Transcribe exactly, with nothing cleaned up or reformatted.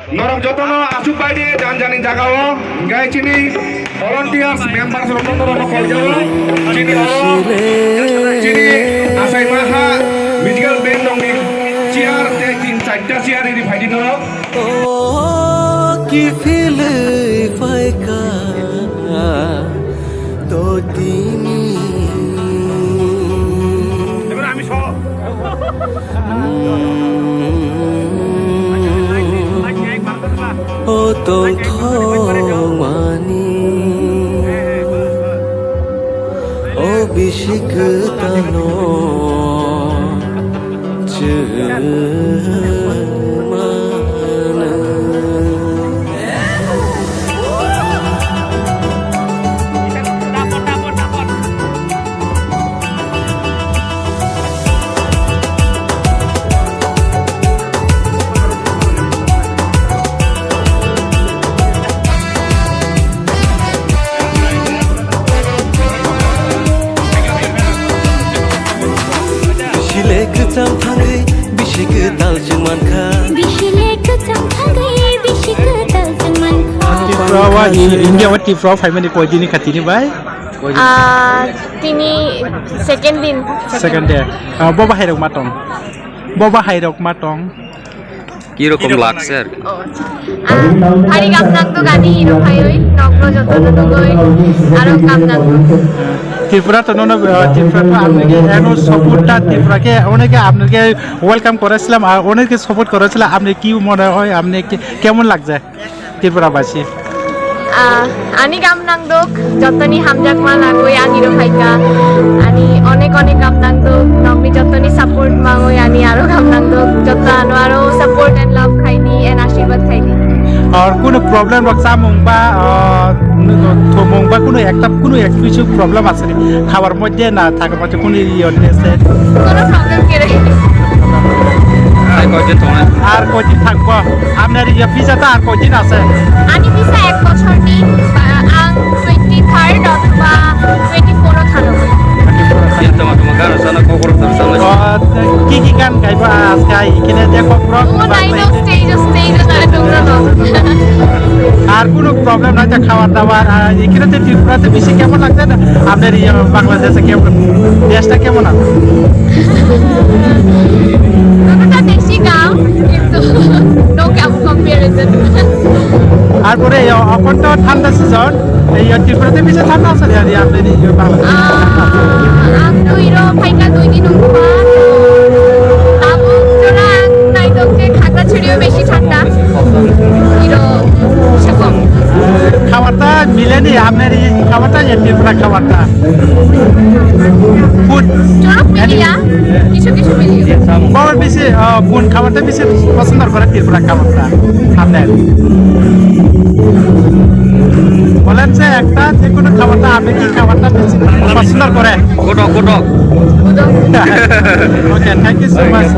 Norok jotono asuk bai di jan jani jagao, hingke chini volunteers, members rok norok no koi jao, chini oro, chini asai maha musical band rok ni chair tei tin charta chair riri phai di norok. O ki philwi phaikha to tini. O tongthokmani, o bisi kwtano chwng mano. Bisi le kwcham thangwi bisi kwtal chwng mankha. Bisi le kwcham thangwi bisi kwtal chwng mankha. Tripura o, India o Tripura o phaimani koidini kha tini bai? Ah, tini second din. Second day. Ah, bo bahai rok ma tong? Bo bahai rok ma tong? Ki rokom lagse ar ki? Oh, acha. Ah, hari gam nang to gani hero phaiwi, nokno jotono nugwi, aro gam nang to. Tripura to nono, ah, Tripura to amne ke eno support ta Tripura ke, oneke amne ke welcome korechilam, ar oneke support korechilam, amne ki mone hoy, amne ke, kemon lagse? Tripura basi. Ah, ani gam nangduk, jotoni hamjakma lagwi ani rw phaikha. Ani onek onek gam nangduk, nokni jotoni support mangwi ani aro gam nangduk. Joto ano aro support and love khaidi and ashirwad khaidi. Ar kuno problem rok chamung ba, ah, thomung ba kuno ekta kuno ek kichu problem aswk ni. Khabar moddhe na thakar moddhe kuno iye ase. Kono problem kere. Ar koidin thangbo? Amner ya visa ta ar koidin ase? Ani visa ek bochor ni, ba, ang twenty third othoba twenty four o thano. Yang tama tama gana sana kokoro sana. Oh, ki ki gan gaiba aska ikine de kokoro. Oh, nai no stage stage na tong na no. Ar kuno problem nai ta khawar dabar, ar ikine te Tripura te bisi kemon lagse na? Amner ya Bangladesh kemon? Desh ta kemon ase? Totota deshi gam, kintu no gam comparison. Ar pore yo, okon to thanda season, yo Tripura te bisi thanda ase ya, ya, ya, yo Bangladesh. Ah, ang to iro phaikha dui din wngkha. Tabuk jora ang naitokhe Khagrachurio besi thanda. Iro sekom. Khabar ta mileni, amner khabar ta ya Tripura khabar ta. Food. Chorok miliya, kichu kichu miliya. Baba bisi, ah, kun khabar ta bisi pasandor kore Tripura khabar ta. Hamne. Bolen se ekta je kono khabar ta, apni ki khabar ta bisi pasandor kore? Kotok, kotok. Okay, thank you so much.